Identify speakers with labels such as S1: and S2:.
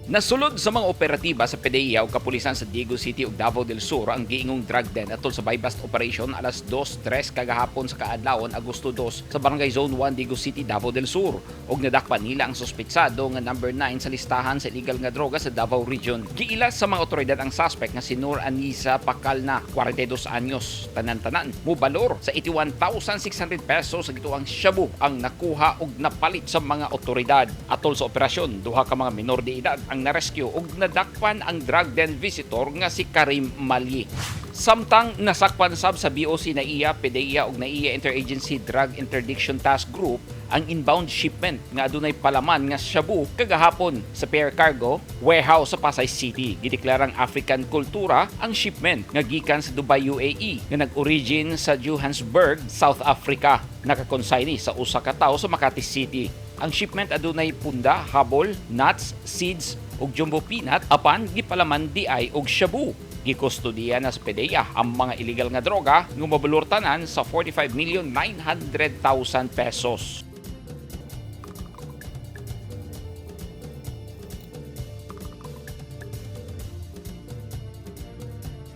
S1: Nasulod sa mga operatiba sa PDEA ug kapulisan sa Digos City ug Davao del Sur ang giingong drug den atol sa buy-bust operation alas 2:03 kagahapon sa kaadlawon, Agosto 2, sa Barangay Zone 1, Digos City, Davao del Sur, ug nadakpan nila ang suspetsado nga number 9 sa listahan sa illegal nga droga sa Davao Region. Giilas sa mga otoridad ang suspect nga si Nur Anisa Pakalna, 42 anyos. Tanan-tanan mubalor sa 81,600 pesos sa gituang shabu ang nakuha ug napalit sa mga otoridad. Atol sa operasyon, duha ka mga minor de edad ang narescue ug nadakpan ang drug den visitor nga si Karim Mali. Samtang nasakpan sab sa BOC NAIA, PDEA ug NAIA Interagency Drug Interdiction Task Group ang inbound shipment nga adunay palaman nga shabu kagahapon sa Pair Cargo warehouse sa Pasay City. Gideklarang African Kultura ang shipment nga gikan sa Dubai, UAE, nga nag-origin sa Johannesburg, South Africa. Nakakonsign sa usa ka tawo sa Makati City. Ang shipment adunay punda, habol, nuts, seeds ug jumbo peanut, apan gipalaman diay og shabu. Gikustodiya na sa PDEA ang mga illegal nga droga nga mabalor tanan sa 45,900,000 pesos.